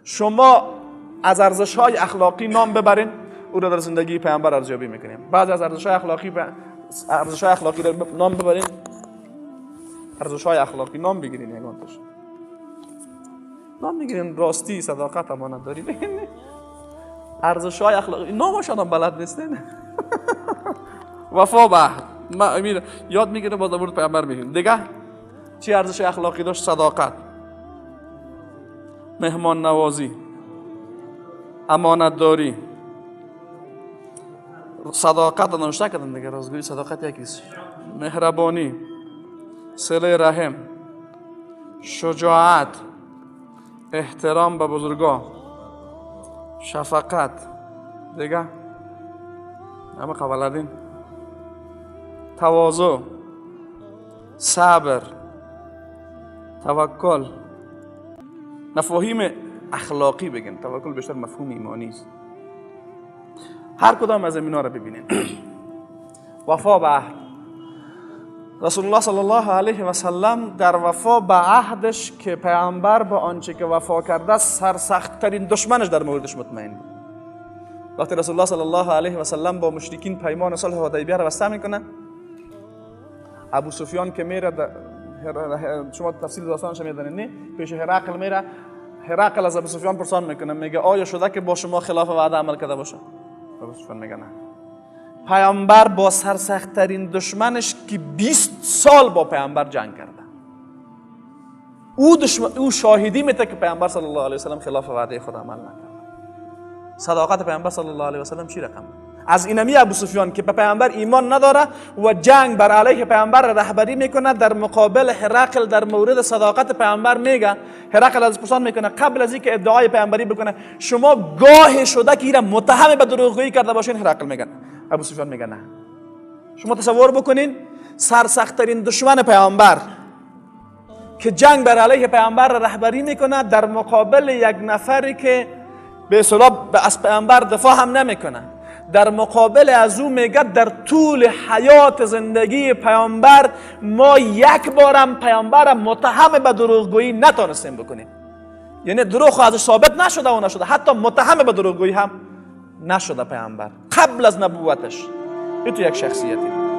شما از ارزش های اخلاقی نام ببرین، او را در زندگی پیامبر ارزیابی میکنیم. بعضی از ارزش های اخلاقی ارزش های اخلاقی را نام ببرین، ارزش های اخلاقی نام بگیرین، یگانتش نام میگیرین، راستی، صداقت، امانت داری، بگیرین. ارزش های اخلاقی نامش هم بلد نیستین. وفا به عهد ما یاد میگیره، باز در مورد پیامبر میگیم. دیگه چی ارزش اخلاقی داشت؟ صداقت، مهمان نوازی، امانت داری، صداقت نوشته کردن دیگه، رازگویی، صداقت یکیست، مهربانی، صله رحم، شجاعت، احترام به بزرگا، شفقت، دیگه همه قبلدین، تواضع، صبر، توکل. مفاهیم اخلاقی بگیم، توکل بیشتر مفهوم ایمانی است. هر کدام از اینا را ببینیم. وفا به عهد. رسول الله صلی الله علیه و سلم در وفا به عهدش که پیامبر به آنچه که وفا کرده سرسخت ترین دشمنش در موردش مطمئن بود. وقتی رسول الله صلی الله علیه و سلم با مشرکین پیمان صلح حدیبیه را بسته میکنه، ابو سفیان که میره، شما تفصیل داستانش میدونید نه، پیش هرقل میره، هرقل از ابو سفیان پرسان میکنه، میگه آیا شده که با شما خلاف وعده عمل کرده باشه؟ ابو سفیان میگه نه. پیامبر با سرسخت ترین دشمنش که 20 سال با پیامبر جنگ کرده، او شاهدی میده که پیامبر صلی الله علیه و سلم خلاف وعده خود عمل نکرده. صداقت پیامبر صلی الله علیه و سلم چی رقم؟ از اینمی ابو سفیان که به پیامبر ایمان نداره و جنگ بر علیه پیامبر را رهبری میکنه، در مقابل هرقل در مورد صداقت پیامبر میگه، هرقل از پرسان میکنه قبل از اینکه ادعای پیامبری بکنه، شما گاه شده که ایرا متهم به دروغگویی کرده باشین؟ هرقل میگه، ابو سفیان میگه نه. شما تصور بکنین سرسخت‌ترین دشمن پیامبر که جنگ بر علیه پیامبر را رهبری میکنه، در مقابل یک نفری که به اصطلاح از پیامبر دفاع هم نمیکنه، در مقابل از او میگه در طول حیات زندگی پیامبر ما یک بارم پیامبر متهم به دروغگویی نتانستیم بکنیم. یعنی دروغ ازش ثابت نشده و نشده، حتی متهم به دروغگویی هم نشده پیامبر قبل از نبوتش. این تو یک شخصیتی.